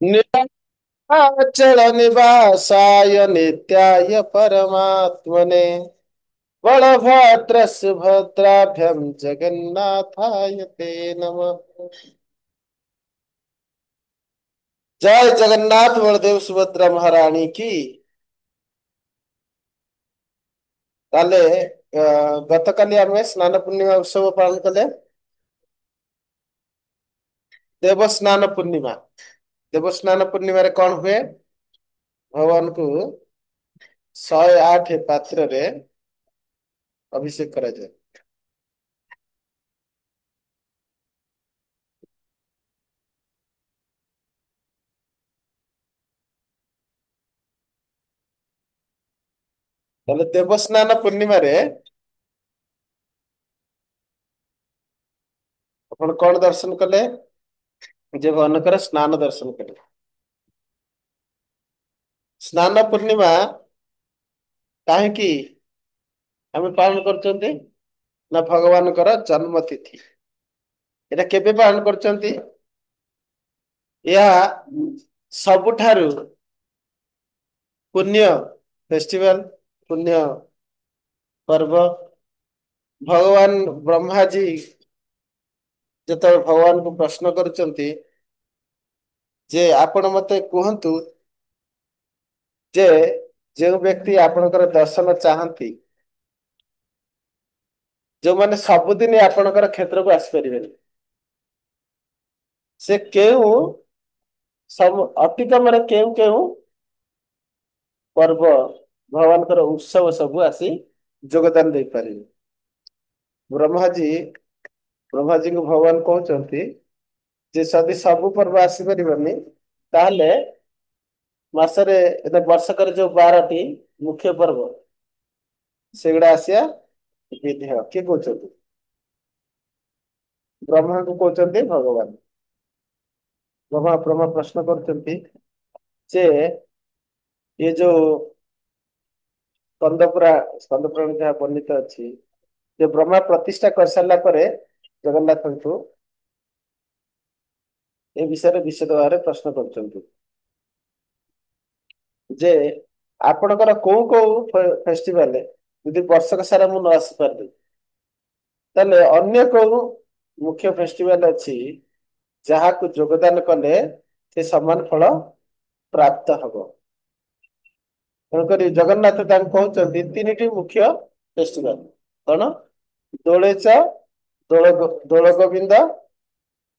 नीलाचल निवासाय नित्याय परमात्मने बलभद्र सुभद्राभ्यं जगन्नाथाय ते नमः। जय जगन्नाथ बलदेव सुभद्रा महारानी की। ତାହେଲେ ଗତକାଲି ଆମେ ସ୍ନାନ ପୂର୍ଣ୍ଣିମା ଉତ୍ସବ ପାଳନ କଲେ। ଦେବସ୍ନାନ ପୂର୍ଣ୍ଣିମା, ଦେବସ୍ନାନ ପୂର୍ଣ୍ଣିମାରେ କଣ ହୁଏ? ଭଗବାନଙ୍କୁ 108 ପାତ୍ରରେ ଅଭିଷେକ କରାଯାଏ। ତାହେଲେ ଦେବସ୍ନାନ ପୂର୍ଣ୍ଣିମାରେ ଆପଣ କଣ ଦର୍ଶନ କଲେ? ଯେ ଭଗବାନଙ୍କର ସ୍ନାନ ଦର୍ଶନ କଲେ। ସ୍ନାନ ପୂର୍ଣ୍ଣିମା କାହିଁକି ଆମେ ପାଳନ କରୁଛନ୍ତି? ନା ଭଗବାନଙ୍କର ଜନ୍ମ ତିଥି। ଏଇଟା କେବେ ପାଳନ କରୁଛନ୍ତି? ଏହା ସବୁଠାରୁ ପୁଣ୍ୟ ଫେଷ୍ଟିଭାଲ, ପୁଣ୍ୟ ପର୍ବ। ଭଗବାନ ବ୍ରହ୍ମାଜୀ ଯେତେବେଳେ ଭଗବାନଙ୍କୁ ପ୍ରଶ୍ନ କରୁଛନ୍ତି ଯେ ଆପଣ ମତେ କୁହନ୍ତୁ ଯେ ଯେଉଁ ବ୍ୟକ୍ତି ଆପଣଙ୍କର ଦର୍ଶନ ଚାହାନ୍ତି, ଯେଉଁମାନେ ସବୁଦିନ ଆପଣଙ୍କର କ୍ଷେତ୍ରକୁ ଆସିପାରିବେନି, ସେ କେଉଁ ସବୁ ଅତିକମରେ କେଉଁ କେଉଁ ପର୍ବ ଭଗବାନଙ୍କର ଉତ୍ସବ ସବୁ ଆସି ଯୋଗଦାନ ଦେଇପାରିବେ। ବ୍ରହ୍ମାଜୀଙ୍କୁ ଭଗବାନ କହୁଛନ୍ତି ଯେ ଯଦି ସବୁ ପର୍ବ ଆସିପାରିବନି, ତାହେଲେ ମାସରେ ବର୍ଷକରେ ଯୋଉ 12ଟି ମୁଖ୍ୟ ପର୍ବ ସେଗୁଡା ଆସିବା ବିଧେୟ। କିଏ କହୁଛନ୍ତି? ବ୍ରହ୍ମାଙ୍କୁ କହୁଛନ୍ତି ଭଗବାନ। ବ୍ରହ୍ମା ପ୍ରଶ୍ନ କରୁଛନ୍ତି ଯେ ଏ ଯୋଉ ସ୍କନ୍ଦପୁରାଣ ଯାହା ବର୍ଣ୍ଣିତ ଅଛି ଯେ ବ୍ରହ୍ମା ପ୍ରତିଷ୍ଠା କରିସାରିଲା ପରେ ଜଗନ୍ନାଥଙ୍କୁ ଏ ବିଷୟରେ ବିଶଦ ଭାବରେ ପ୍ରଶ୍ନ କରୁଛନ୍ତି ଯେ ଆପଣଙ୍କର କୋଉ କୋଉ ଫେଷ୍ଟିଭାଲ ଯଦି ବର୍ଷକ ସାରା ମୁଁ ନ ଆସିପାରିଲି, ତାହେଲେ ଅନ୍ୟ କୋଉ ମୁଖ୍ୟ ଫେଷ୍ଟିଭାଲ ଅଛି ଯାହାକୁ ଯୋଗଦାନ କଲେ ସେ ସମାନ ଫଳ ପ୍ରାପ୍ତ ହବ। ତେଣୁକରି ଜଗନ୍ନାଥ ତାଙ୍କୁ କହୁଛନ୍ତି 3ଟି ମୁଖ୍ୟ ଫେଷ୍ଟିଭାଲ କଣ? ଦୋଳେଚ ଦୋଳ ଗୋବିନ୍ଦ,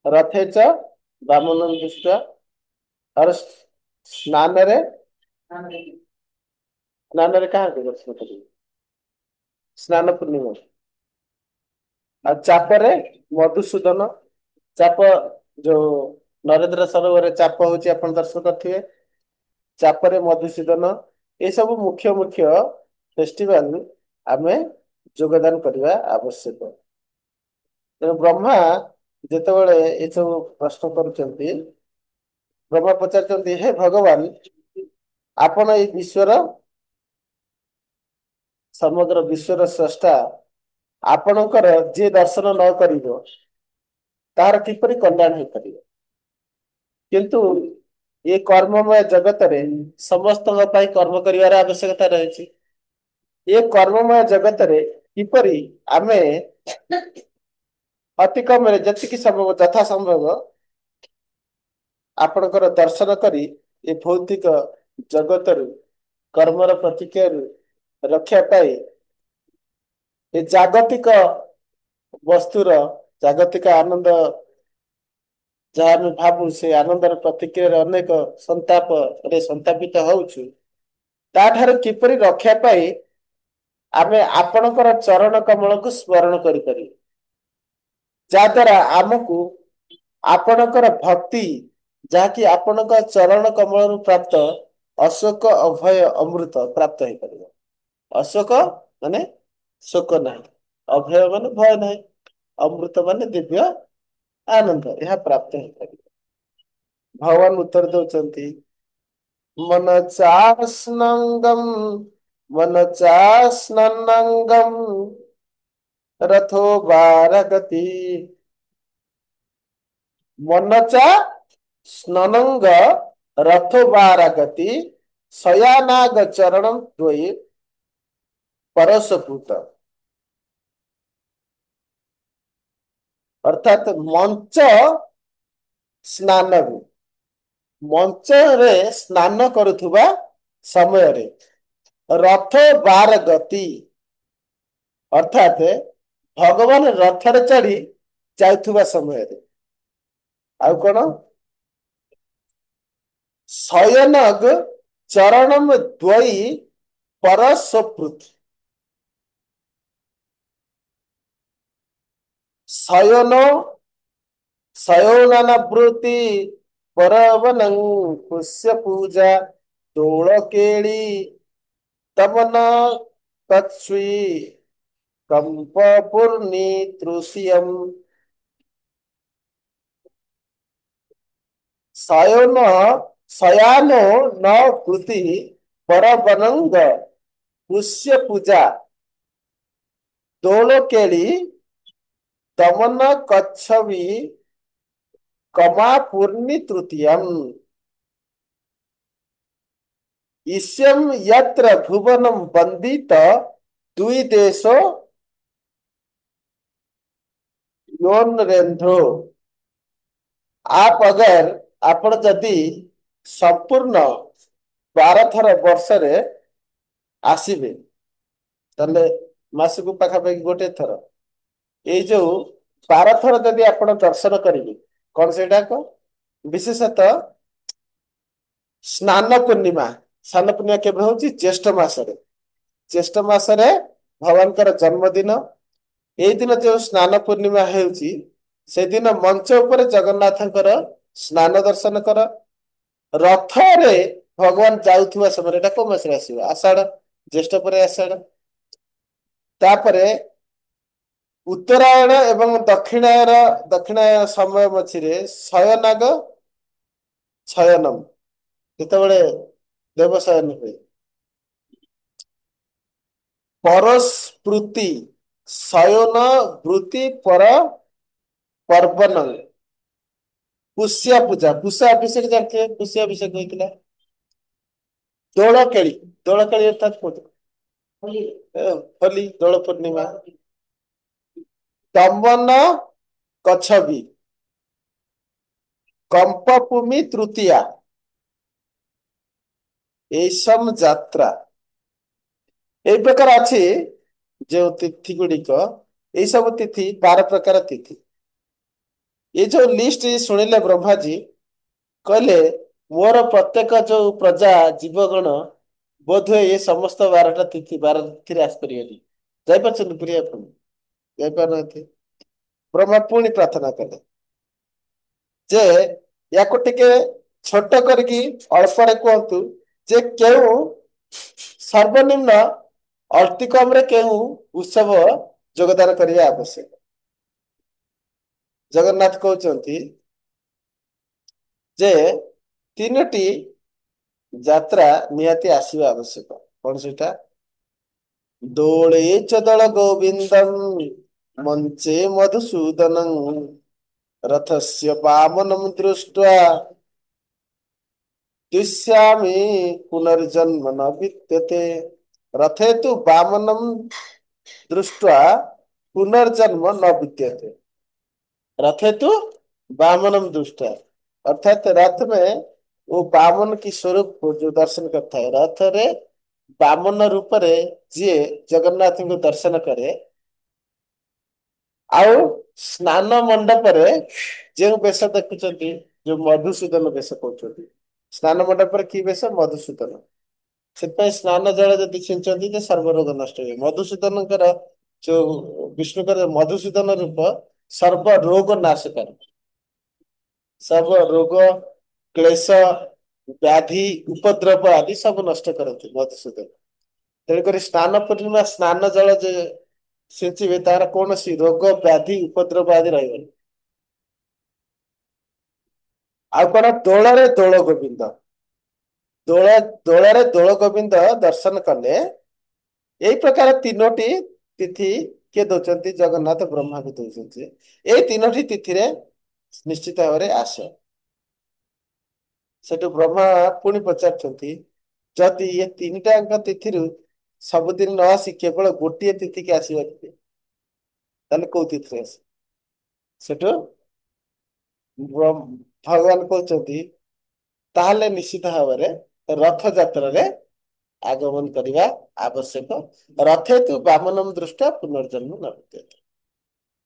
ରଥେଚ ବାମନ ଦୃଷ୍ଟ, ଆଉ ସ୍ନାନରେ, ସ୍ନାନରେ କାହାକୁ ଦର୍ଶନ କରିବେ? ସ୍ନାନ ପୂର୍ଣ୍ଣିମା। ଆଉ ଚାପରେ ମଧୁସୂଦନ ଚାପ, ଯୋଉ ନରେନ୍ଦ୍ର ସରୋବରରେ ଚାପ ହଉଛି ଆପଣ ଦର୍ଶନ କରିଥିବେ, ଚାପରେ ମଧୁସୂଦନ। ଏସବୁ ମୁଖ୍ୟ ମୁଖ୍ୟ ଫେଷ୍ଟିଭାଲ ଆମେ ଯୋଗଦାନ କରିବା ଆବଶ୍ୟକ। ତେଣୁ ବ୍ରହ୍ମା ଯେତେବେଳେ ଏସବୁ ପ୍ରଶ୍ନ କରୁଛନ୍ତି, ବ୍ରହ୍ମା ପଚାରୁଛନ୍ତି, ହେ ଭଗବାନ, ଆପଣ ଏଇ ବିଶ୍ୱର ସମଗ୍ର ବିଶ୍ୱର ସ୍ରଷ୍ଟା, ଆପଣଙ୍କର ଯିଏ ଦର୍ଶନ ନ କରିବ ତାହାର କିପରି କଲ୍ୟାଣ ହେଇପାରିବ? କିନ୍ତୁ ଏ କର୍ମମୟ ଜଗତରେ ସମସ୍ତଙ୍କ ପାଇଁ କର୍ମ କରିବାର ଆବଶ୍ୟକତା ରହିଛି। ଏ କର୍ମମୟ ଜଗତରେ କିପରି ଆମେ ଅତି କମରେ ଯେତିକି ସମ୍ଭବ ଯଥା ସମ୍ଭବ ଆପଣଙ୍କର ଦର୍ଶନ କରି ଏ ଭୌତିକ ଜଗତରୁ କର୍ମର ପ୍ରତିକ୍ରିୟାରୁ ରକ୍ଷା ପାଇ ଏ ଜାଗତିକ ବସ୍ତୁର ଜାଗତିକ ଆନନ୍ଦ ଯାହା ଆମେ ଭାବୁ ସେ ଆନନ୍ଦର ପ୍ରତିକ୍ରିୟାରେ ଅନେକ ସନ୍ତାପରେ ସନ୍ତାପିତ ହଉଛୁ, ତାଠାରୁ କିପରି ରକ୍ଷା ପାଇ ଆମେ ଆପଣଙ୍କର ଚରଣ କମଳକୁ ସ୍ମରଣ କରିପାରିବୁ, ଯାହାଦ୍ୱାରା ଆମକୁ ଆପଣଙ୍କର ଭକ୍ତି ଯାହାକି ଆପଣଙ୍କ ଚରଣ କମଳରୁ ପ୍ରାପ୍ତ ଅଶୋକ ଅଭୟ ଅମୃତ ପ୍ରାପ୍ତ ହେଇପାରିବ। ଅଶୋକ ମାନେ ଶୋକ ନାହିଁ, ଅଭୟ ମାନେ ଭୟ ନାହିଁ, ଅମୃତ ମାନେ ଦିବ୍ୟ ଆନନ୍ଦ, ଏହା ପ୍ରାପ୍ତ ହେଇପାରିବ। ଭଗବାନ ଉତ୍ତର ଦଉଛନ୍ତି, ମନ ଚାସ୍ନଙ୍ଗମ ମନ ଚାସ୍ନଙ୍ଗମ ରଥୋ ବାରଗତି। ମନ ଚା ସ୍ନନଙ୍ଗ ରଥବାରାଗତି ଶୟାନାଗ ଚରଣ ଦ୍ୱୟୀ ପରଶଭୂତ। ଅର୍ଥାତ ମଞ୍ଚ ସ୍ନାନ ବି, ମଞ୍ଚରେ ସ୍ନାନ କରୁଥିବା ସମୟରେ ରଥ ବାର ଗତି, ଅର୍ଥାତ ଭଗବାନ ରଥରେ ଚଢି ଯାଉଥିବା ସମୟରେ। ଆଉ କଣ? ଶୟନଗ ଚରଣମ ଦ୍ୱୟୀ ପରଶପୃଥ। ଶୟନ ଶୟନାବୃତ୍ତି ପରବନଂ ପୁଷ୍ୟ ପୂଜା ଦୋଳ କେଳି ତମନ କତ୍ସ୍ୱୀ କମ୍ପ ପୂର୍ଣ୍ଣି ତୃଷିୟମ। ଶୟନ ଶୟାନୋ ନ କୃତି ପରବନଙ୍ଗ ପୁଷ୍ୟ ପୂଜା ଦୋଳ କେଳି ଦମନ କଚ୍ଛବି କମା ପୂର୍ଣ୍ଣି ତୃତୀୟମ୍। ଈଶ୍ୟମ ୟତ୍ର ଭୁବନମ ବନ୍ଦିତ ଦୁଇ ଦେଶ ୟୋନରେନ୍ଦ୍ରୋ। ଆପ ଅଗର ଆପଣ ଯଦି ସମ୍ପୂର୍ଣ୍ଣ 12 ଥର ବର୍ଷରେ ଆସିବେ, ତାହେଲେ ମାସକୁ ପାଖାପାଖି ଗୋଟେ ଥର, ଏଇ ଯୋଉ 12 ଥର ଯଦି ଆପଣ ଦର୍ଶନ କରିବେ, କଣ ସେଇଟା? ବିଶେଷତଃ ସ୍ନାନ ପୂର୍ଣ୍ଣିମା। ସ୍ନାନ ପୂର୍ଣ୍ଣିମା କେବେ ହଉଛି? ଜ୍ୟେଷ୍ଠ ମାସରେ। ଜ୍ୟେଷ୍ଠ ମାସରେ ଭଗବାନଙ୍କର ଜନ୍ମଦିନ। ଏଇ ଦିନ ଯୋଉ ସ୍ନାନ ପୂର୍ଣ୍ଣିମା ହେଉଛି, ସେଦିନ ମଞ୍ଚ ଉପରେ ଜଗନ୍ନାଥଙ୍କର ସ୍ନାନ ଦର୍ଶନ କର। ରଥରେ ଭଗବାନ ଯାଉଥିବା ସମୟରେ, ଏଟା କୋଉ ମାସରେ ଆସିବ? ଆଷାଢ, ଜ୍ୟେଷ୍ଠ ପରେ ଆଷାଢ। ତାପରେ ଉତ୍ତରାୟଣ ଏବଂ ଦକ୍ଷିଣାୟନ, ଦକ୍ଷିଣାୟନ ସମୟ ମଝିରେ ଶୟନାଗ ଛୟନମ, ଯେତେବେଳେ ଦେବଶୟନ ହୁଏ। ପରସ୍ପୃତି ଶୟନ ବୃତ୍ତି ପର ପର୍ବନ ପୁଷ୍ୟ ପୂଜା, ପୁଷା ଅଭିଷେକ ଜାଣିଥିବେ, ପୁଷ୍ୟ ଅଭିଷେକ ହେଇଥିଲା। ଦୋଳ କେଳି, ଦୋଳ କେଳି ଅର୍ଥାତ କୋଉଠି? ହୋଲି, ଦୋଳ ପୂର୍ଣ୍ଣିମା। ଦମନ କଛବି କମ୍ପଭୂମି ତୃତୀୟା ଏଇସମ ଯାତ୍ରା। ଏଇ ପ୍ରକାର ଅଛି ଯେଉଁ ତିଥି ଗୁଡିକ, ଏଇ ସବୁ ତିଥି 12 ପ୍ରକାର ତିଥି। ଏଇ ଯୋଉ ଲିଷ୍ଟ ଶୁଣିଲେ ବ୍ରହ୍ମାଜୀ କହିଲେ, ମୋର ପ୍ରତ୍ୟେକ ଯୋଉ ପ୍ରଜା ଜୀବଗଣ ବୋଧହୁଏ ଏ ସମସ୍ତ 12ଟା ତିଥି, 12 ତିଥିରେ ଆସିପାରିବେନି। ଯାଇପାରୁଛନ୍ତି ପୁରୀ? ଆପଣ ଯାଇପାରୁନାହାନ୍ତି। ବ୍ରହ୍ମା ପୁଣି ପ୍ରାର୍ଥନା କଲେ ଯେ ୟାକୁ ଟିକେ ଛୋଟ କରିକି ଅଳ୍ପରେ କୁହନ୍ତୁ ଯେ କେଉଁ ସର୍ବନିମ୍ନ ଅତି କମରେ କେଉଁ ଉତ୍ସବ ଯୋଗଦାନ କରିବା ଆବଶ୍ୟକ। ଜଗନ୍ନାଥ କହୁଛନ୍ତି ଯେ 3ଟି ଯାତ୍ରା ନିହାତି ଆସିବା ଆବଶ୍ୟକ। କଣ ସେଇଟା? ଦୋଳେ ଚଦଳ ଗୋବିନ୍ଦಂ ମଞ୍ଚେ ମଧୁସୂଦନଂ ରଥସ୍ୟ ବାମନಂ ଦୃଷ୍ଟ୍ୱା ଦୁଷ୍ୟାମି ପୁନର୍ଜନ୍ମ ନ ବିଦ୍ୟତେ। ରଥେ ତୁ ବାମନಂ ଦୃଷ୍ଟ୍ୱା ପୁନର୍ଜନ୍ମ ନ ବିଦ୍ୟତେ। रथे तो बामनम दृष्टा, अर्थात रथ में वो बामन की स्वरूप को जो दर्शन करता है, रथ रे बामन रूप रे जे जगन्नाथ को दर्शन करे। ଆଉ ସ୍ନାନ ମଣ୍ଡପରେ ଯେଉଁ ବେଶ ଦେଖୁଛନ୍ତି, ଯୋଉ ମଧୁସୂଦନ ବେଶ କହୁଛନ୍ତି, ସ୍ନାନ ମଣ୍ଡପରେ କି ବେଶ? ମଧୁସୂଦନ। ସେଥିପାଇଁ ସ୍ନାନ ଜଳ ଯଦି ଛିଞ୍ଚନ୍ତି ଯେ ସର୍ବରୋଗ ନଷ୍ଟ ହୁଏ। ମଧୁସୂଦନଙ୍କର ଯୋଉ ବିଷ୍ଣୁଙ୍କର ମଧୁସୂଦନ ରୂପ ସର୍ବ ରୋଗ ନାଶ କରେ, ସର୍ବ ରୋଗ କ୍ଲେଶ ବ୍ୟାଧି ଉପଦ୍ରବ ଆଦି ସବୁ ନଷ୍ଟ କରନ୍ତି ମଧୁସୂଦନ। ତେଣୁକରି ସ୍ନାନ ପୂର୍ଣ୍ଣିମା ସ୍ନାନ ଜଳ ଯେ ସିଞ୍ଚିବେ ତାର କୌଣସି ରୋଗ ବ୍ୟାଧି ଉପଦ୍ରବ ଆଦି ରହିବନି। ଆଉ କଣ? ଦୋଳରେ ଦୋଳ ଗୋବିନ୍ଦ, ଦୋଳ ଦୋଳରେ ଦୋଳ ଗୋବିନ୍ଦ ଦର୍ଶନ କଲେ। ଏଇ ପ୍ରକାର 3ଟି ତିଥି କିଏ ଦଉଛନ୍ତି? ଜଗନ୍ନାଥ ବ୍ରହ୍ମାକୁ ଦଉଛନ୍ତି। ଏଇ 3ଟି ତିଥିରେ ନିଶ୍ଚିତ ଭାବରେ ଆସ। ସେଠୁ ବ୍ରହ୍ମା ପୁଣି ପଚାରୁଛନ୍ତି, ଯଦି ଇଏ ତିନିଟାଙ୍କ ତିଥିରୁ ସବୁଦିନ ନ ଆସି କେବଳ ଗୋଟିଏ ତିଥିକି ଆସିବାକୁ, ତାହେଲେ କୋଉ ତିଥିରେ ଆସିବ? ସେଠୁ ଭଗବାନ କହୁଛନ୍ତି ତାହେଲେ ନିଶ୍ଚିତ ଭାବରେ ରଥଯାତ୍ରାରେ ଆଗମନ କରିବା ଆବଶ୍ୟକ। ରଥେ ତୁ ବାମନମ ଦୃଷ୍ଟା ପୁନର୍ଜନ୍ମ ନ।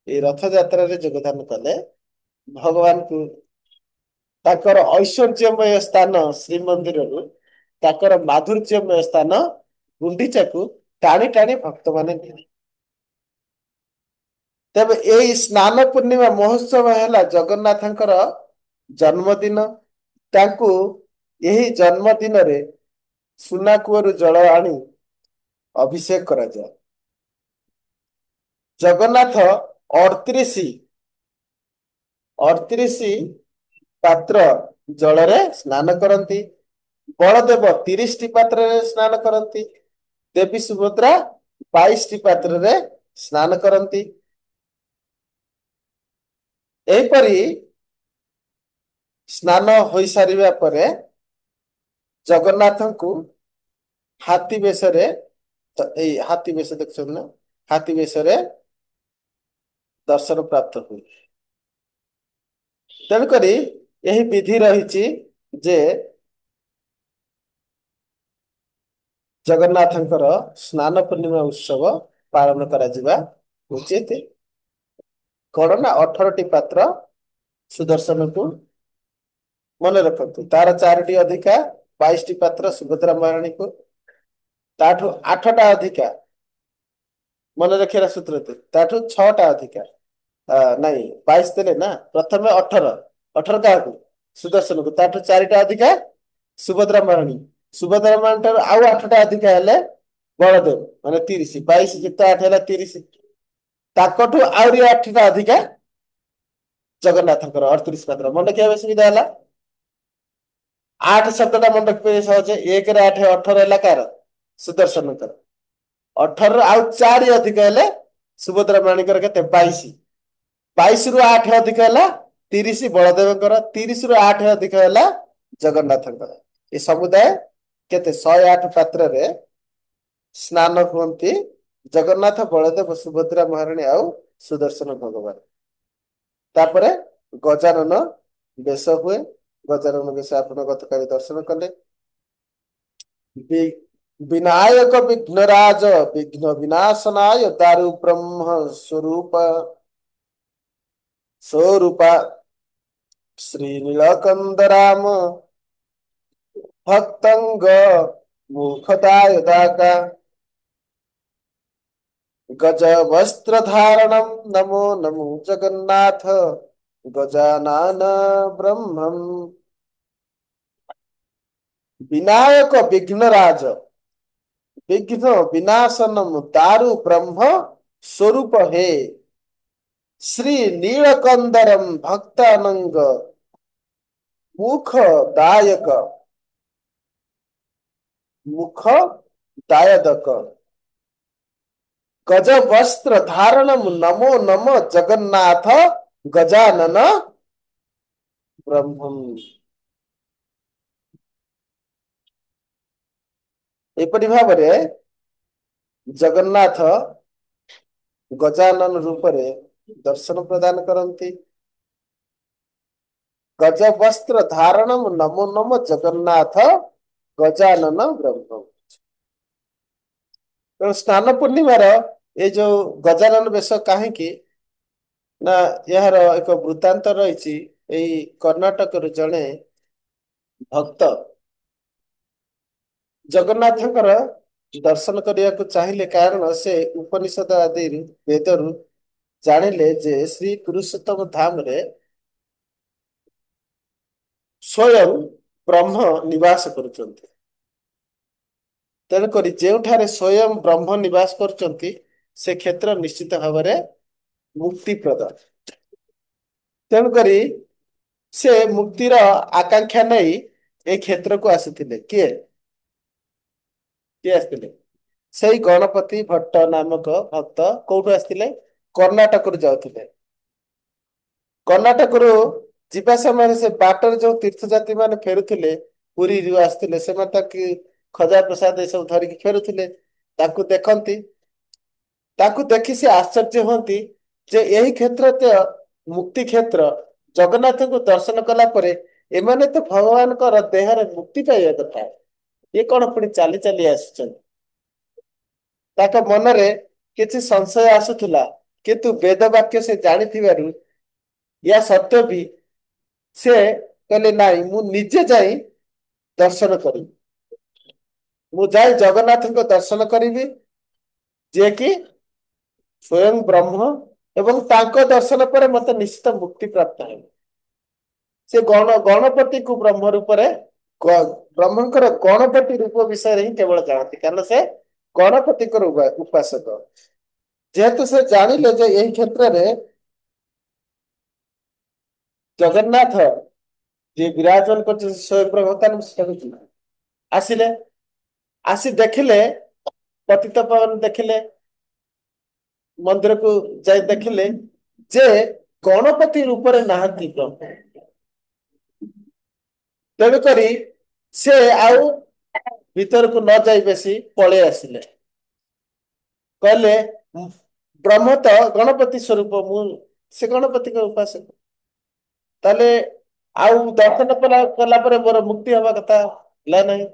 ଏଇ ରଥଯାତ୍ରାରେ ଯୋଗଦାନ କଲେ ଭଗବାନଙ୍କୁ ତାଙ୍କର ଐଶ୍ୱର୍ଯ୍ୟମୟ ସ୍ଥାନ ଶ୍ରୀମନ୍ଦିରରୁ ତାଙ୍କର ମାଧୁର୍ଯ୍ୟମୟ ସ୍ଥାନ ଗୁଣ୍ଡିଚାକୁ ଟାଣି ଟାଣି ଭକ୍ତମାନେ ନିଅନ୍ତି। ତେବେ ଏଇ ସ୍ନାନ ପୂର୍ଣ୍ଣିମା ମହୋତ୍ସବ ହେଲା ଜଗନ୍ନାଥଙ୍କର ଜନ୍ମଦିନ। ତାଙ୍କୁ ଏହି ଜନ୍ମଦିନରେ ସୁନା କୂଅରୁ ଜଳ ଆଣି ଅଭିଷେକ କରାଯାଏ। ଜଗନ୍ନାଥ 38 ପାତ୍ର ଜଳରେ ସ୍ନାନ କରନ୍ତି। ବଳଦେବ 30ଟି ପାତ୍ରରେ ସ୍ନାନ କରନ୍ତି। ଦେବୀ ସୁଭଦ୍ରା 22ଟି ପାତ୍ରରେ ସ୍ନାନ କରନ୍ତି। ଏହିପରି ସ୍ନାନ ହୋଇସାରିବା ପରେ ଜଗନ୍ନାଥଙ୍କୁ ହାତୀ ବେଶରେ, ଏଇ ହାତୀ ବେଶ ଦେଖୁଛନ୍ତି ନା, ହାତୀ ବେଶରେ ଦର୍ଶନ ପ୍ରାପ୍ତ ହୁଏ। ତେଣୁକରି ଏହି ବିଧି ରହିଛି ଯେ ଜଗନ୍ନାଥଙ୍କର ସ୍ନାନ ପୂର୍ଣ୍ଣିମା ଉତ୍ସବ ପାଳନ କରାଯିବା ଉଚିତ। କଣ ନା 18ଟି ପାତ୍ର ସୁଦର୍ଶନକୁ ମନେ ରଖନ୍ତୁ, ତାର 4ଟି ଅଧିକା 22ଟି ପାତ୍ର ସୁଭଦ୍ରା ମହାରାଣୀକୁ, ତାଠୁ 8ଟା ଅଧିକା ମନେ ରଖିବା ସୂତ୍ର, ତାଠୁ 6ଟା ଅଧିକା ନାଇଁ 22 ଦେଲେ ନା, ପ୍ରଥମେ 18, 18 କାହାକୁ? ସୁଦର୍ଶନକୁ, ତାଠୁ 4ଟା ଅଧିକା ସୁଭଦ୍ରା ମହାରାଣୀ, ସୁଭଦ୍ରା ମହାରାଣୀ ଠାରୁ ଆଉ 8ଟା ଅଧିକା ହେଲେ ବଳଦେବ, ମାନେ 30, 22 ଯୁକ୍ତ 8 ହେଲା 30, ତାଙ୍କଠୁ ଆହୁରି 8ଟା ଅଧିକା ଜଗନ୍ନାଥଙ୍କର 38 ପାତ୍ର। ମନେ ରଖିବା ସୁବିଧା ହେଲା। 8 ଶବ୍ଦଟା ମନେ ରଖିବା ସହଜ। 1 ରେ 8 18 ହେଲା କାହାର? ସୁଦର୍ଶନଙ୍କର। 18ରୁ ଆଉ 4 ଅଧିକ ହେଲେ ସୁଭଦ୍ରା ମହାରାଣୀଙ୍କର କେତେ? 22। 22ରୁ 8 ଅଧିକ ହେଲା 30 ବଳଦେବଙ୍କର, 30ରୁ 8 ଅଧିକ ହେଲା ଜଗନ୍ନାଥଙ୍କର। ଏ ସମୁଦାୟ କେତେ? 108 ପାତ୍ରରେ ସ୍ନାନ ହୁଅନ୍ତି ଜଗନ୍ନାଥ, ବଳଦେବ, ସୁଭଦ୍ରା ମହାରାଣୀ ଆଉ ସୁଦର୍ଶନ ଭଗବାନ। ତାପରେ ଗଜାନନ ବେଶ ହୁଏ। ଗଜାନନ ବେଶ ଆପଣ ଗତକାଲି ଦର୍ଶନ କଲେ। ବିନାୟକ ବିଘ୍ନରାଜ ବିଘ୍ନ ବିନାଶନାୟ ଦାରୁ ବ୍ରହ୍ମ ସ୍ୱରୂପ ସ୍ୱରୂପା ଶ୍ରୀ ନୀଳକନ୍ଦ ରାମ ଭକ୍ତଙ୍ଗ ମୁଖଦାୟ ଦାକା ଗଜ ବସ୍ତ୍ର ଧାରଣಂ ନମୋ ନମୋ ଜଗନ୍ନାଥ ଗଜାନନ ବ୍ରହ୍ମಂ। ବିନାୟକ ବିଘ୍ନରାଜ ବିଘ୍ନ ବିନାଶନମ ଦାରୁ ବ୍ରହ୍ମ ସ୍ୱରୂପ ହେ ଶ୍ରୀ ନୀଳକନ୍ଦରମ ଭକ୍ତାନଙ୍ଗ ମୁଖ ଦାୟକ ମୁଖ ଦାୟଦକ ଗଜ ବସ୍ତ୍ର ଧାରଣମ ନମୋ ନମୋ ଜଗନ୍ନାଥ ଗଜାନନ ବ୍ରହ୍ମಂ। ଏପରି ଭାବରେ ଜଗନ୍ନାଥ ଗଜାନନ ରୂପରେ ଦର୍ଶନ ପ୍ରଦାନ କରନ୍ତି। ଗଜ ବସ୍ତ୍ର ଧାରଣମ ନମୋ ନମୋ ଜଗନ୍ନାଥ ଗଜାନନ ବ୍ରହ୍ମ। ତେଣୁ ସ୍ନାନ ପୂର୍ଣ୍ଣିମାର ଏ ଯୋଉ ଗଜାନନ ବେଶ କାହିଁକି ନା ଏହାର ଏକ ବୃତ୍ତାନ୍ତ ରହିଛି। ଏଇ କର୍ଣ୍ଣାଟକରୁ ଜଣେ ଭକ୍ତ ଜଗନ୍ନାଥଙ୍କର ଦର୍ଶନ କରିବାକୁ ଚାହିଁଲେ, କାରଣ ସେ ଉପନିଷଦ ଆଦିରୁ ବେଦରୁ ଜାଣିଲେ ଯେ ଶ୍ରୀ ପୁରୁଷୋତ୍ତମ ଧାମରେ ସ୍ୱୟଂ ବ୍ରହ୍ମ ନିବାସ କରୁଛନ୍ତି। ତେଣୁକରି ଯେଉଁଠାରେ ସ୍ୱୟଂ ବ୍ରହ୍ମ ନିବାସ କରୁଛନ୍ତି ସେ କ୍ଷେତ୍ର ନିଶ୍ଚିତ ଭାବରେ ମୁକ୍ତିପ୍ରଦ। ତେଣୁକରି ସେ ମୁକ୍ତିର ଆକାଂକ୍ଷା ନେଇ ଏଇ କ୍ଷେତ୍ରକୁ ଆସିଥିଲେ। କିଏ କିଏ ଆସିଥିଲେ? ସେଇ ଗଣପତି ଭଟ୍ଟ ନାମକ ଭକ୍ତ। କୋଉଠୁ ଆସିଥିଲେ? କର୍ଣ୍ଣାଟକରୁ ଯାଉଥିଲେ। କର୍ଣ୍ଣାଟକରୁ ଯିବା ସମୟରେ ସେ ବାଟରେ ଯୋଉ ତୀର୍ଥଯାତ୍ରୀ ମାନେ ଫେରୁଥିଲେ, ପୁରୀରୁ ଆସୁଥିଲେ, ସେମାନେ ତାକୁ ଖଜା ପ୍ରସାଦ ଏସବୁ ଧରିକି ଫେରୁଥିଲେ, ତାଙ୍କୁ ଦେଖନ୍ତି। ତାକୁ ଦେଖି ସେ ଆଶ୍ଚର୍ଯ୍ୟ ହୁଅନ୍ତି ଯେ ଏହି କ୍ଷେତ୍ର ତ ମୁକ୍ତି କ୍ଷେତ୍ର, ଜଗନ୍ନାଥଙ୍କୁ ଦର୍ଶନ କଲା ପରେ ଏମାନେ ତ ଭଗବାନଙ୍କର ଦେହରେ ମୁକ୍ତି ପାଇବା କଥା, ଇଏ କଣ ପୁଣି ଚାଲି ଚାଲି ଆସୁଛନ୍ତି। ତାଙ୍କ ମନରେ କିଛି ସଂଶୟ ଆସୁଥିଲା, କିନ୍ତୁ ବେଦ ବାକ୍ୟ ସେ ଜାଣିଥିବାରୁ ୟା ସତ୍ୟ ବି ସେ କହିଲେ ନାଇଁ, ମୁଁ ନିଜେ ଯାଇ ଦର୍ଶନ କରିବି, ମୁଁ ଯାଇ ଜଗନ୍ନାଥଙ୍କ ଦର୍ଶନ କରିବି, ଯିଏକି ସ୍ୱୟଂ ବ୍ରହ୍ମ, ଏବଂ ତାଙ୍କ ଦର୍ଶନ ପରେ ମତେ ନିଶ୍ଚିତ ମୁକ୍ତି ପ୍ରାପ୍ତ ହେବ। ସେ ଗଣପତିକୁ ବ୍ରହ୍ମ ରୂପରେ, ବ୍ରହ୍ମଙ୍କର ଗଣପତି ରୂପ ବିଷୟରେ ହିଁ କେବଳ ଜାଣନ୍ତି, କାରଣ ସେ ଗଣପତିଙ୍କର ଉପାସକ। ଯେହେତୁ ସେ ଜାଣିଲେ ଯେ ଏହି କ୍ଷେତ୍ରରେ ଜଗନ୍ନାଥ ଯିଏ ବିରାଜମାନ କରୁଛନ୍ତି ସ୍ୱୟଂ ବ୍ରହ୍ମ, ତାହେଲେ ମୁଁ ସେଠାକୁ ଯିବି। ଆସିଲେ, ଆସି ଦେଖିଲେ, ପତିତ ପାବନ ଦେଖିଲେ, ମନ୍ଦିରକୁ ଯାଇ ଦେଖିଲେ ଯେ ଗଣପତି ରୂପରେ ନାହାନ୍ତି ବ୍ରହ୍ମ। ତେଣୁକରି ସେ ଆଉ ଭିତରକୁ ନ ଯାଇ ବେଶୀ ପଳେଇ ଆସିଲେ। କହିଲେ ବ୍ରହ୍ମ ତ ଗଣପତି ସ୍ୱରୂପ, ମୁଁ ସେ ଗଣପତିଙ୍କ ଉପାସକ, ତାହେଲେ ଆଉ ଦର୍ଶନ କଲା ପରେ ମୋର ମୁକ୍ତି ହବା କଥା ହେଲା ନାହିଁ।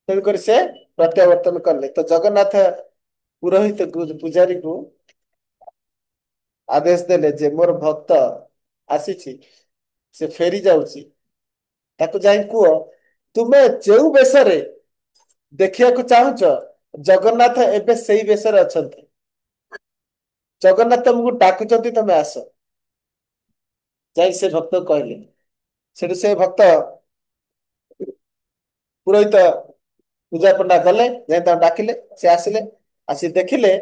ତେଣୁକରି ସେ ପ୍ରତ୍ୟାବର୍ତ୍ତନ କଲେ। ତ ଜଗନ୍ନାଥ ପୁରୋହିତ ପୂଜାରୀକୁ ଆଦେଶ ଦେଲେ ଯେ ମୋର ଭକ୍ତ ଆସିଛି, ସେ ଫେରି ଯାଉଛି, ତାକୁ ଯାଇ କୁହ ତୁମେ ଯେଉଁ ବେଶରେ ଦେଖିବାକୁ ଚାହୁଁଛ ଜଗନ୍ନାଥ ଏବେ ସେଇ ବେଶରେ ଅଛନ୍ତି, ଜଗନ୍ନାଥ ତମକୁ ଡାକୁଛନ୍ତି, ତମେ ଆସ। ଯାଇ ସେ ଭକ୍ତ କହିଲେ। ସେଠୁ ସେ ଭକ୍ତ ପୁରୋହିତ ପୂଜା ପଣ୍ଡା ଗଲେ, ଯାଇ ତାଙ୍କୁ ଡାକିଲେ, ସେ ଆସିଲେ। ଆସି ଦେଖିଲେ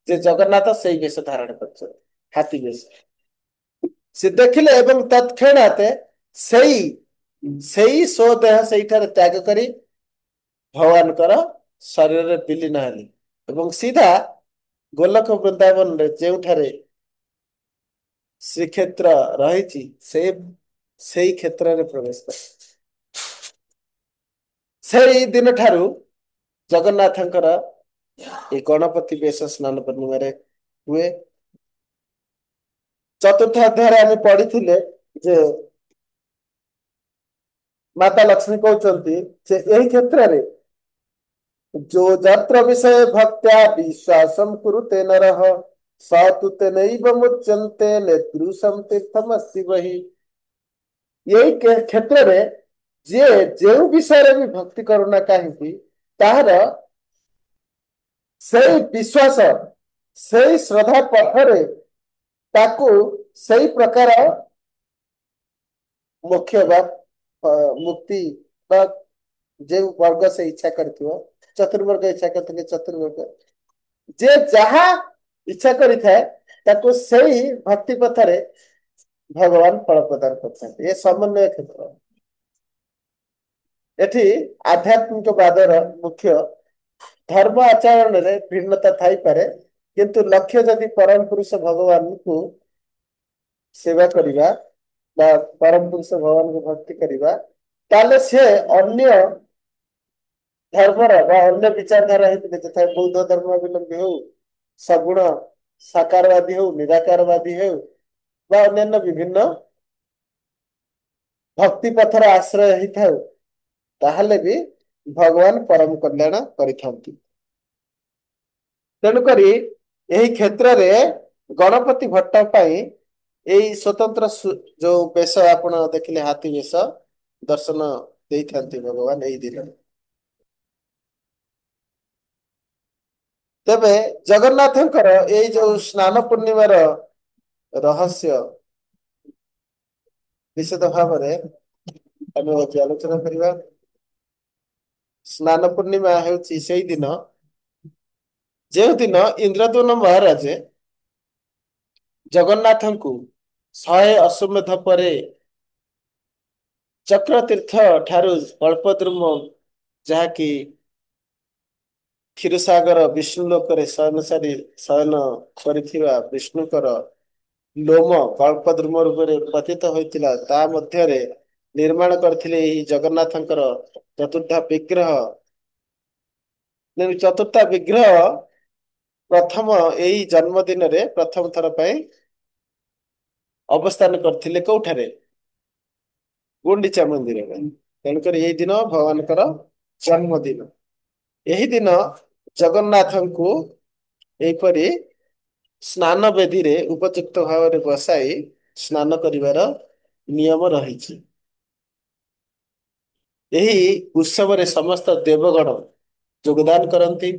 ଯେ ଜଗନ୍ନାଥ ସେଇ ବେଶ ଧାରଣ କରିଛନ୍ତି, ହାତୀ ବେଶ। ସେ ଦେଖିଲେ ଏବଂ ତତ୍କ୍ଷଣାତ ସେଇ ସ୍ୱଦେହ ସେଇଠାରେ ତ୍ୟାଗ କରି ଭଗବାନଙ୍କର ଶରୀରରେ ବିଲୀନ ହେଲେ ଏବଂ ସିଧା ଗୋଲକ ବୃନ୍ଦାବନରେ ଯେଉଁଠାରେ ଶ୍ରୀକ୍ଷେତ୍ର ରହିଛି ସେଇ କ୍ଷେତ୍ରରେ ପ୍ରବେଶ କଲେ। ସେଇ ଦିନ ଠାରୁ ଜଗନ୍ନାଥଙ୍କର ଏ ଗଣପତି ବେଶ ସ୍ନାନ ପୂର୍ଣ୍ଣିମାରେ ହୁଏ। ଚତୁର୍ଥ ଅଧ୍ୟାୟରେ ଆମେ ପଢିଥିଲେ ଯେ ମାତା ଲକ୍ଷ୍ମୀ କହୁଛନ୍ତି ଯେ ଏହି କ୍ଷେତ୍ରରେ ଯୋ ଯତ୍ର ବିଷୟ ଭକ୍ତ୍ୟା ବିଶ୍ୱାସମ କୁରୁତେ ନରଃ ସ ତୁ ତେନୈବ ମୁଚ୍ୟନ୍ତେ ନେଦୃଶಂ ତୀର୍ଥମସ୍ତି ବହି। ଏଇ କ୍ଷେତ୍ରରେ ଯିଏ ଯେଉଁ ବିଷୟରେ ବି ଭକ୍ତି କରୁନା କାହିଁକି, ତାହାର ସେଇ ବିଶ୍ୱାସ, ସେଇ ଶ୍ରଦ୍ଧା ପଥରେ ତାକୁ ସେଇ ପ୍ରକାର ମୋକ୍ଷ ବା ମୁକ୍ତି ବା ଯେଉଁ ବର୍ଗ ସେ ଇଚ୍ଛା କରିଥିବ, ଚତୁର୍ବର୍ଗ ଇଚ୍ଛା କରିଥିଲେ ଚତୁର୍ବର୍ଗ, ଯେ ଯାହା ଇଚ୍ଛା କରିଥାଏ ତାକୁ ସେଇ ଭକ୍ତି ପଥରେ ଭଗବାନ ଫଳ ପ୍ରଦାନ କରିଥାନ୍ତି। ଏ ସମନ୍ୱୟ କ୍ଷେତ୍ର। ଏଠି ଆଧ୍ୟାତ୍ମିକ ବାଦର ମୁଖ୍ୟ ଧର୍ମ ଆଚରଣରେ ଭିନ୍ନତା ଥାଇପାରେ, କିନ୍ତୁ ଲକ୍ଷ୍ୟ ଯଦି ପରମ ପୁରୁଷ ଭଗବାନଙ୍କୁ ସେବା କରିବା ବା ପରମ ପୁରୁଷ ଭଗବାନଙ୍କୁ ଭକ୍ତି କରିବା, ତାହେଲେ ସେ ଅନ୍ୟ ଧର୍ମର ବା ଅନ୍ୟ ବିଚାରଧାରା ହେଇଥିଲେ, ଯଥା ବୌଦ୍ଧ ଧର୍ମାବଲମ୍ବୀ ହଉ, ସଗୁଣ ସାକାରବାଦୀ ହଉ, ନିରାକାରବାଦୀ ହେଉ ବା ଅନ୍ୟାନ୍ୟ ବିଭିନ୍ନ ଭକ୍ତି ପଥର ଆଶ୍ରୟ ହେଇଥାଉ, ତାହେଲେ ବି ଭଗବାନ ପରମ କଲ୍ୟାଣ କରିଥାନ୍ତି। ତେଣୁକରି ଏହି କ୍ଷେତ୍ରରେ ଗଣପତି ଭଟ୍ଟ ପାଇଁ ଏଇ ସ୍ୱତନ୍ତ୍ର ଯୋଉ ବେଶ ଆପଣ ଦେଖିଲେ, ହାତୀ ବେଶ ଦର୍ଶନ ଦେଇଥାନ୍ତି ଭଗବାନ ଏଇ ଦିନ। ତେବେ ଜଗନ୍ନାଥଙ୍କର ଏଇ ଯୋଉ ସ୍ନାନ ପୂର୍ଣ୍ଣିମାର ରହସ୍ୟ ବିଶଦ ଭାବରେ ଆମେ ଆଜି ଆଲୋଚନା କରିବା। ସ୍ନାନ ପୂର୍ଣ୍ଣିମା ହେଉଛି ସେଇ ଦିନ ଯେଉଁଦିନ ଇନ୍ଦ୍ରଦ୍ୟୁମ୍ନ ମହାରାଜ ଜଗନ୍ନାଥଙ୍କୁ 100 ଅଶ୍ୱମେଧ ପରେ ଚକ୍ରତୀର୍ଥ ଠାରୁ କଳ୍ପଦ୍ରୁମ, ଯାହାକି କ୍ଷୀରସାଗର ବିଷ୍ଣୁ ଲୋକରେ ଶୟନ ସାରି ଶୟନ କରିଥିବା ବିଷ୍ଣୁଙ୍କର ଲୋମ କଳ୍ପଦ୍ରୁମ ରୂପରେ ପତିତ ହୋଇଥିଲା, ତା ମଧ୍ୟରେ ନିର୍ମାଣ କରିଥିଲେ ଏହି ଜଗନ୍ନାଥଙ୍କର ଚତୁର୍ଦ୍ଧା ବିଗ୍ରହ। ଚତୁର୍ଥା ବିଗ୍ରହ ପ୍ରଥମ ଏଇ ଜନ୍ମଦିନରେ ପ୍ରଥମ ଥର ପାଇଁ ଅବସ୍ଥାନ କରିଥିଲେ କୋଉଠାରେ? ଗୁଣ୍ଡିଚା ମନ୍ଦିରରେ। ତେଣୁକରି ଏଇ ଦିନ ଭଗବାନଙ୍କର ଜନ୍ମଦିନ। ଏହି ଦିନ ଜଗନ୍ନାଥଙ୍କୁ ଏହିପରି ସ୍ନାନ ବେଦୀରେ ଉପଯୁକ୍ତ ଭାବରେ ବସାଇ ସ୍ନାନ କରିବାର ନିୟମ ରହିଛି। ଏହି ଉତ୍ସବରେ ସମସ୍ତ ଦେବଗଣ ଯୋଗଦାନ କରନ୍ତି।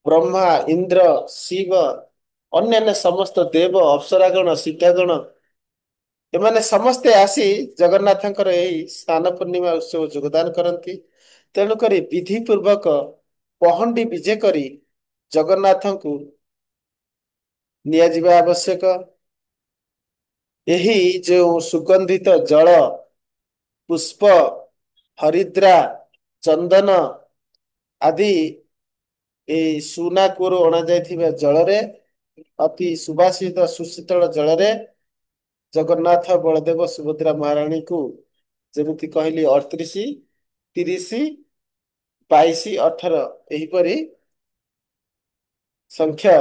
ବ୍ରହ୍ମା, ଇନ୍ଦ୍ର, ଶିବ, ଅନ୍ୟାନ୍ୟ ସମସ୍ତ ଦେବ, ଅପ୍ସରାଗଣ, ସିଦ୍ଧଗଣ ଏମାନେ ସମସ୍ତେ ଆସି ଜଗନ୍ନାଥଙ୍କର ଏହି ସ୍ନାନ ପୂର୍ଣ୍ଣିମା ଉତ୍ସବ ଯୋଗଦାନ କରନ୍ତି। ତେଣୁକରି ବିଧି ପୂର୍ବକ ପହଣ୍ଡି ବିଜେ କରି ଜଗନ୍ନାଥଙ୍କୁ ନିଆଯିବା ଆବଶ୍ୟକ। ଏହି ଯେଉଁ ସୁଗନ୍ଧିତ ଜଳ, ପୁଷ୍ପ, ହରିଦ୍ରା, ଚନ୍ଦନ ଆଦି ଏଇ ସୁନା କୂଅରୁ ଅଣାଯାଇଥିବା ଜଳରେ, ଅତି ସୁବାସିତ ସୁଶୀତଳ ଜଳରେ ଜଗନ୍ନାଥ, ବଳଦେବ, ସୁଭଦ୍ରା ମହାରାଣୀଙ୍କୁ ଯେମିତି କହିଲି 38, 30, 22, 18 ଏହିପରି ସଂଖ୍ୟା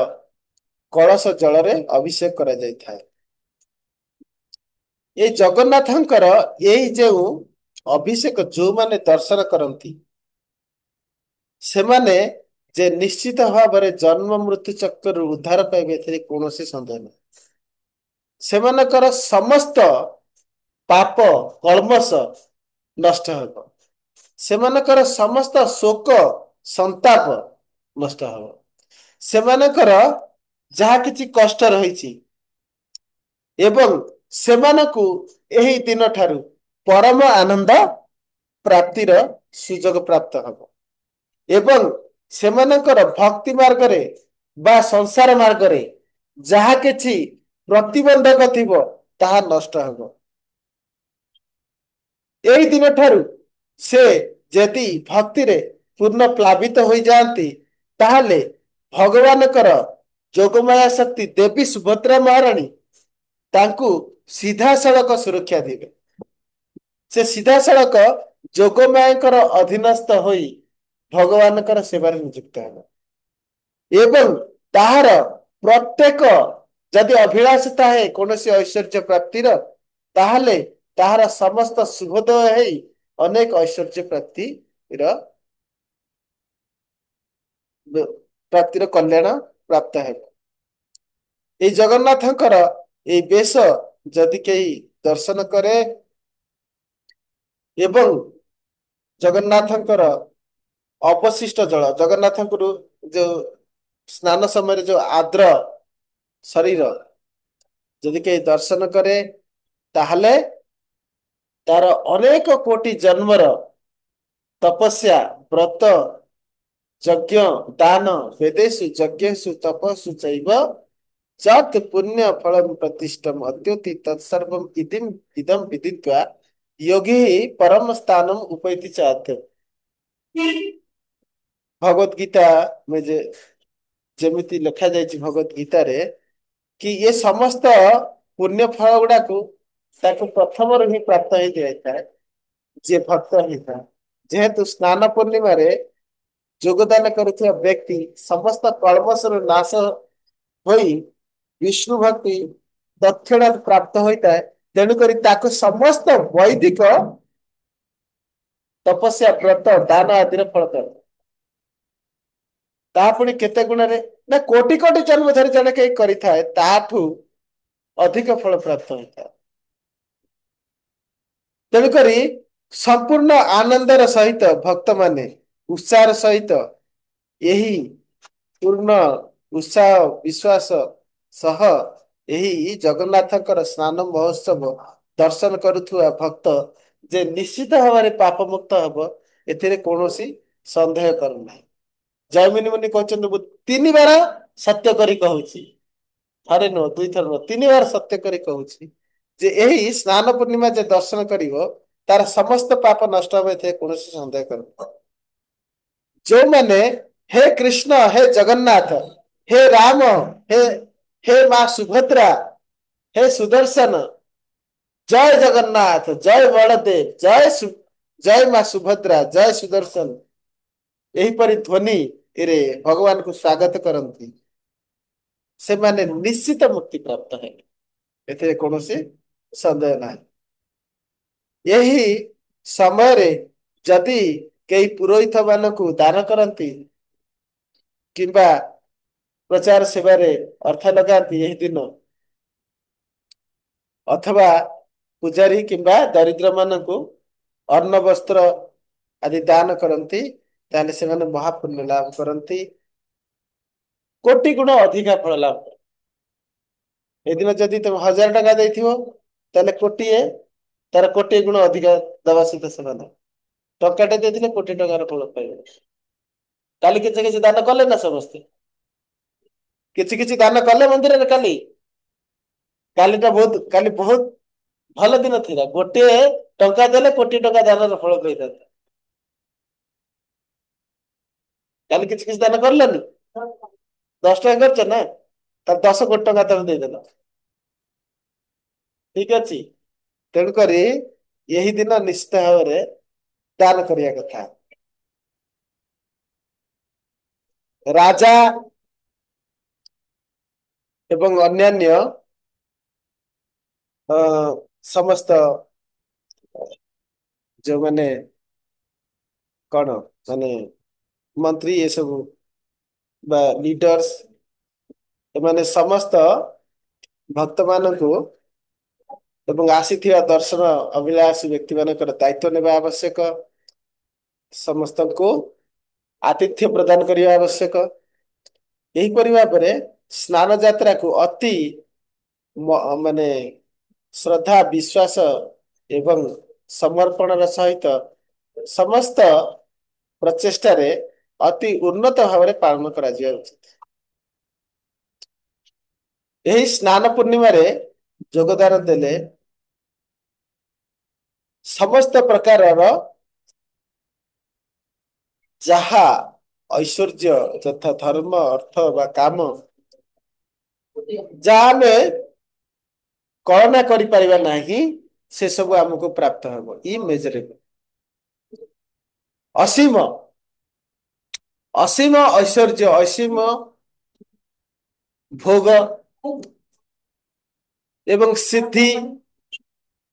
କଳସ ଜଳରେ ଅଭିଷେକ କରାଯାଇଥାଏ। ଏଇ ଜଗନ୍ନାଥଙ୍କର ଏଇ ଯେଉଁ ଅଭିଷେକ ଯୋଉମାନେ ଦର୍ଶନ କରନ୍ତି, ସେମାନେ ଯେ ନିଶ୍ଚିତ ଭାବରେ ଜନ୍ମ ମୃତ୍ୟୁ ଚକ୍ରରୁ ଉଦ୍ଧାର ପାଇବେ ଏଥିରେ କୌଣସି ସନ୍ଦେହ ନାହିଁ। ସେମାନଙ୍କର ସମସ୍ତ ପାପ କଳ୍ମଷ ନଷ୍ଟ ହେବ, ସେମାନଙ୍କର ସମସ୍ତ ଶୋକ ସନ୍ତାପ ନଷ୍ଟ ହେବ, ସେମାନଙ୍କର ଯାହା କିଛି କଷ୍ଟ ରହିଛି ଏବଂ ସେମାନଙ୍କୁ ଏହି ଦିନ ଠାରୁ ପରମ ଆନନ୍ଦ ପ୍ରାପ୍ତିର ସୁଯୋଗ ପ୍ରାପ୍ତ ହେବ ଏବଂ ସେମାନଙ୍କର ଭକ୍ତି ମାର୍ଗରେ ବା ସଂସାର ମାର୍ଗରେ ଯାହା କିଛି ପ୍ରତିବନ୍ଧକ ଥିବ ତାହା ନଷ୍ଟ ହେବ। ଏହି ଦିନ ଠାରୁ ସେ ଯଦି ଭକ୍ତିରେ ପୂର୍ଣ୍ଣ ପ୍ଲାବିତ ହୋଇଯାଆନ୍ତି, ତାହେଲେ ଭଗବାନଙ୍କର ଯୋଗମାୟା ଶକ୍ତି ଦେବୀ ସୁଭଦ୍ରା ମହାରାଣୀ ତାଙ୍କୁ ସିଧାସଳଖ ସୁରକ୍ଷା ଦେବେ। ସେ ସିଧାସଳଖ ଯୋଗମାୟାଙ୍କର ଅଧୀନସ୍ଥ ହୋଇ ଭଗବାନଙ୍କର ସେବାରେ ନିଯୁକ୍ତ ହେବ ଏବଂ ତାହାର ପ୍ରତ୍ୟେକ ଯଦି ଅଭିଳାଷ ଥାଏ କୌଣସି ଐଶ୍ୱର୍ଯ୍ୟ ପ୍ରାପ୍ତିର, ତାହେଲେ ତାହାର ସମସ୍ତ ଶୁଭୋଦୟ ହେଇ ଅନେକ ଐଶ୍ୱର୍ଯ୍ୟ ପ୍ରାପ୍ତିର କଲ୍ୟାଣ ପ୍ରାପ୍ତ ହେବ। ଏଇ ଜଗନ୍ନାଥଙ୍କର ଏଇ ବେଶ ଯଦି କେହି ଦର୍ଶନ କରେ ଏବଂ ଜଗନ୍ନାଥଙ୍କର ଅବଶିଷ୍ଟ ଜଳ, ଜଗନ୍ନାଥଙ୍କର ଯୋଉ ସ୍ନାନ ସମୟରେ ଯୋଉ ଆର୍ଦ୍ର ଶରୀର ଯଦି କେହି ଦର୍ଶନ କରେ, ତାହେଲେ ତାର ଅନେକ କୋଟି ଜନ୍ମର ତପସ୍ୟା, ବ୍ରତ, ଯଜ୍ଞ, ଦାନ, ବେଦେଶୁ, ଯଜ୍ଞେଶୁ, ତପସ୍ସୁ ଚୈବ ଯତ୍ ପୁଣ୍ୟ ଫଳಂ ପ୍ରତିଷ୍ଠମ ଅତ୍ୟତି ତତ୍ସର୍ବମ ଇଦಂ ବିଦିତ୍ୱା ଯୋଗୀ ପରମ ସ୍ଥାନମ ଉପୈତି ଚାତ୍ୟ। ଭଗବତ ଗୀତା ଯେମିତି ଲେଖାଯାଇଛି ଭଗବତ ଗୀତାରେ କି ଏ ସମସ୍ତ ପୁଣ୍ୟ ଫଳ ଗୁଡାକୁ ତାକୁ ପ୍ରଥମରୁ ହିଁ ପ୍ରାପ୍ତ ହେଇଯାଇଥାଏ ଯିଏ ଭକ୍ତ ହେଇଥାଏ। ଯେହେତୁ ସ୍ନାନ ପୂର୍ଣ୍ଣିମାରେ ଯୋଗଦାନ କରୁଥିବା ବ୍ୟକ୍ତି ସମସ୍ତ କଳ୍ମଷରୁ ନାଶ ହୋଇ ବିଷ୍ଣୁ ଭକ୍ତି ତତ୍କ୍ଷଣାତ୍ ପ୍ରାପ୍ତ ହୋଇଥାଏ, ତେଣୁକରି ତାକୁ ସମସ୍ତ ବୈଦିକ ତପସ୍ୟା, ବ୍ରତ, ଦାନ ଆଦିର ଫଳ ପ୍ରାପ୍ତ। ତାହା ପୁଣି କେତେ ଗୁଣରେ ନା କୋଟି କୋଟି ଜନ୍ମ ଧରି ଜଣେ କେହି କରିଥାଏ ତାଠୁ ଅଧିକ ଫଳ ପ୍ରାପ୍ତ ହୋଇଥାଏ। ତେଣୁକରି ସମ୍ପୂର୍ଣ୍ଣ ଆନନ୍ଦର ସହିତ ଭକ୍ତମାନେ ଉତ୍ସାହର ସହିତ ଏହି ପୂର୍ଣ୍ଣ ଉତ୍ସାହ ବିଶ୍ୱାସ ସହ ଏହି ଜଗନ୍ନାଥଙ୍କର ସ୍ନାନ ମହୋତ୍ସବ ଦର୍ଶନ କରୁଥିବା ଭକ୍ତ ଯେ ନିଶ୍ଚିତ ଭାବରେ ପାପମୁକ୍ତ ହେବ ଏଥିରେ କୌଣସି ସନ୍ଦେହ କରୁନାହିଁ। ଜୈମିନୀ ମୁନି କହୁଛନ୍ତି ମୁଁ 3 ବାର ସତ୍ୟ କରି କହୁଛି, ଥରେ ନୁହଁ, 2ଥର ନୁହଁ, 3 ବାର ସତ୍ୟ କରି କହୁଛି ଯେ ଏହି ସ୍ନାନ ପୂର୍ଣ୍ଣିମା ଯେ ଦର୍ଶନ କରିବ ତାର ସମସ୍ତ ପାପ ନଷ୍ଟ ହେବ, ଏଥିରେ କୌଣସି ସନ୍ଦେହ କରୁନାହିଁ। ଯୋଉମାନେ ହେ କୃଷ୍ଣ, ହେ ଜଗନ୍ନାଥ, ହେ ରାମ, ହେ ମା ସୁଭଦ୍ରା, ହେ ସୁଦର୍ଶନ, ଜୟ ଜଗନ୍ନାଥ, ଜୟ ବଳଦେବ, ଜୟ ଜୟ ମା ସୁଭଦ୍ରା, ଜୟ ସୁଦର୍ଶନ, ଏହିପରି ଧ୍ୱନିରେ ଭଗବାନଙ୍କୁ ସ୍ୱାଗତ କରନ୍ତି, ସେମାନେ ନିଶ୍ଚିତ ମୁକ୍ତି ପ୍ରାପ୍ତ ହେବେ, ଏଥିରେ କୌଣସି ସନ୍ଦେହ ନାହିଁ। ଏହି ସମୟରେ ଯଦି କେହି ପୁରୋହିତ ମାନଙ୍କୁ ଦାନ କରନ୍ତି କିମ୍ବା ପ୍ରଚାର ସେବାରେ ଅର୍ଥ ଲଗାନ୍ତି ଏହି ଦିନ, ଅଥବା ପୂଜାରୀ କିମ୍ବା ଦରିଦ୍ର ମାନଙ୍କୁ ଅନ୍ନ ବସ୍ତ୍ର ଆଦି ଦାନ କରନ୍ତି, ତାହେଲେ ସେମାନେ ମହାପୁଣ୍ୟ ଲାଭ କରନ୍ତି, କୋଟି ଗୁଣ ଅଧିକା ଫଳ ଲାଭ କରନ୍ତି। ଏଦିନ ଯଦି ତମେ 1000 ଟଙ୍କା ଦେଇଥିବ, ତାହେଲେ କୋଟିଏ, ତାର କୋଟିଏ ଗୁଣ ଅଧିକା ଦବା ସହିତ ସେମାନେ ଟଙ୍କାଟେ ଦେଇଥିଲେ କୋଟି ଟଙ୍କାର ଫଳ ପାଇବେ। କାଲି କିଛି କିଛି ଦାନ କଲେ ନା ସମସ୍ତେ? କିଛି କିଛି ଦାନ କଲେ ମନ୍ଦିରରେ କାଲି? କାଲିଟା ବହୁତ, କାଲି ବହୁତ ଭଲ ଦିନ ଥିଲା। ଗୋଟିଏ ଟଙ୍କା ଦେଲେ କୋଟି ଟଙ୍କା ଦାନର ଫଳ ପାଇଥାନ୍ତା। କାଲି କିଛି କିଛି ଦାନ କରିଲନି? 10 ଟଙ୍କା କରିଛ ନା, ତାହେଲେ 10 କୋଟି ଟଙ୍କା ତମେ ଦେଇଦେଲ। ଠିକ ଅଛି। ତେଣୁକରି ଏହି ଦିନ ନିଶ୍ଚିତ ଭାବରେ ଦାନ କରିବା କଥା। ରାଜା ଏବଂ ଅନ୍ୟାନ୍ୟ ସମସ୍ତ ଯୋଉମାନେ କଣ ମାନେ ମନ୍ତ୍ରୀ ଏସବୁ ବା ଲିଡର୍ସ, ଏମାନେ ସମସ୍ତ ଭକ୍ତମାନଙ୍କୁ ଏବଂ ଆସିଥିବା ଦର୍ଶନ ଅଭିଳାଷୀ ବ୍ୟକ୍ତି ମାନଙ୍କର ଦାୟିତ୍ୱ ନେବା ଆବଶ୍ୟକ। ସମସ୍ତଙ୍କୁ ଆତିଥ୍ୟ ପ୍ରଦାନ କରିବା ଆବଶ୍ୟକ। ଏହିପରି ଭାବରେ ସ୍ନାନ ଯାତ୍ରାକୁ ଅତି ମାନେ ଶ୍ରଦ୍ଧା, ବିଶ୍ୱାସ ଏବଂ ସମର୍ପଣର ସହିତ ସମସ୍ତ ପ୍ରଚେଷ୍ଟାରେ ଅତି ଉନ୍ନତ ଭାବରେ ପାଳନ କରାଯିବା ଉଚିତ। ଏହି ସ୍ନାନ ପୂର୍ଣ୍ଣିମାରେ ଯୋଗଦାନ ଦେଲେ ସମସ୍ତ ପ୍ରକାରର ଯାହା ଐଶ୍ୱର୍ଯ୍ୟ ଯଥା ଧର୍ମ, ଅର୍ଥ ବା କାମ, ଯାହା ଆମେ କଳନା କରିପାରିବା ନାହିଁ, ସେ ସବୁ ଆମକୁ ପ୍ରାପ୍ତ ହେବ। ଇମେଜରେବଲ, ଅସୀମ, ଅସୀମ ଐଶ୍ୱର୍ଯ୍ୟ, ଅସୀମ ଭୋଗ ଏବଂ ସିଦ୍ଧି,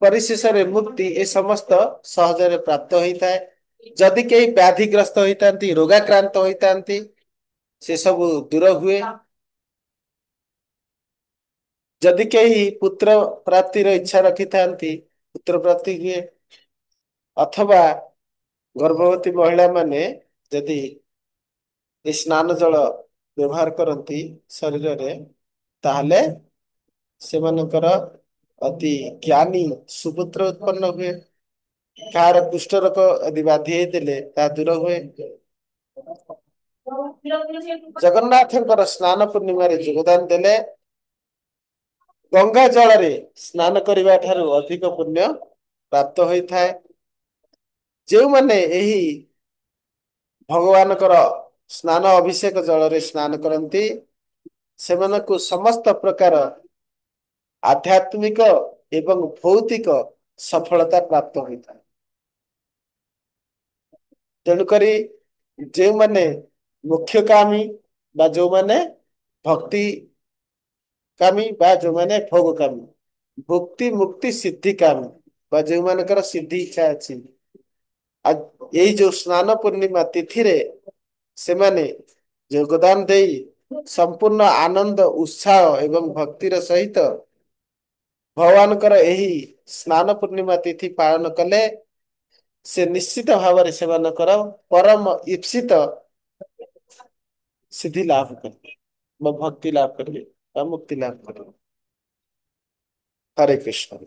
ପରିଶେଷରେ ମୁକ୍ତି, ଏ ସମସ୍ତ ସହଜରେ ପ୍ରାପ୍ତ ହୋଇଥାଏ। ଯଦି କେହି ବ୍ୟାଧିଗ୍ରସ୍ତ ହୋଇଥାନ୍ତି, ରୋଗାକ୍ରାନ୍ତ ହୋଇଥାନ୍ତି, ସେ ସବୁ ଦୂର ହୁଏ। ଯଦି କେହି ପୁତ୍ର ପ୍ରାପ୍ତିର ଇଚ୍ଛା ରଖିଥାନ୍ତି, ପୁତ୍ର ପ୍ରାପ୍ତି ହୁଏ। ଅଥବା ଗର୍ଭବତୀ ମହିଳାମାନେ ଯଦି ଏ ସ୍ନାନ ଜଳ ବ୍ୟବହାର କରନ୍ତି ଶରୀରରେ, ତାହେଲେ ସେମାନଙ୍କର ଅତି ଜ୍ଞାନୀ ସୁପୁତ୍ର ଉତ୍ପନ୍ନ ହୁଏ। କାହାର କୁଷ୍ଠରୋଗ ଆଦି ବାଧି ହେଇଥିଲେ ତାହା ଦୂର ହୁଏ। ଜଗନ୍ନାଥଙ୍କର ସ୍ନାନ ପୂର୍ଣ୍ଣିମାରେ ଯୋଗଦାନ ଦେଲେ ଗଙ୍ଗା ଜଳରେ ସ୍ନାନ କରିବା ଠାରୁ ଅଧିକ ପୁଣ୍ୟ ପ୍ରାପ୍ତ ହୋଇଥାଏ। ଯେଉଁମାନେ ଏହି ଭଗବାନଙ୍କର ସ୍ନାନ ଅଭିଷେକ ଜଳରେ ସ୍ନାନ କରନ୍ତି, ସେମାନଙ୍କୁ ସମସ୍ତ ପ୍ରକାର ଆଧ୍ୟାତ୍ମିକ ଏବଂ ଭୌତିକ ସଫଳତା ପ୍ରାପ୍ତ ହୋଇଥାଏ। ତେଣୁକରି ଯେଉଁମାନେ ମୋକ୍ଷକାମୀ ବା ଯେଉଁମାନେ ଭକ୍ତି କାମୀ ବା ଯେଉଁମାନେ ଭୋଗକାମୀ, ଭୁକ୍ତି ମୁକ୍ତି ସିଦ୍ଧିକାମୀ ବା ଯେଉଁମାନଙ୍କର ସିଦ୍ଧି ଇଚ୍ଛା ଅଛି, ଏଇ ଯୋଉ ସ୍ନାନ ପୂର୍ଣ୍ଣିମା ତିଥିରେ ସେମାନେ ଯୋଗଦାନ ଦେଇ ସମ୍ପୂର୍ଣ୍ଣ ଆନନ୍ଦ, ଉତ୍ସାହ ଏବଂ ଭକ୍ତିର ସହିତ ଭଗବାନଙ୍କର ଏହି ସ୍ନାନ ପୂର୍ଣ୍ଣିମା ତିଥି ପାଳନ କଲେ ସେ ନିଶ୍ଚିତ ଭାବରେ ସେମାନଙ୍କର ପରମ ଇପ୍ସିତ ସିଦ୍ଧି ଲାଭ କରିବେ ବା ଭକ୍ତି ଲାଭ କରିବେ ବା ମୁକ୍ତି ଲାଭ କରିବେ। ହରେ କୃଷ୍ଣ।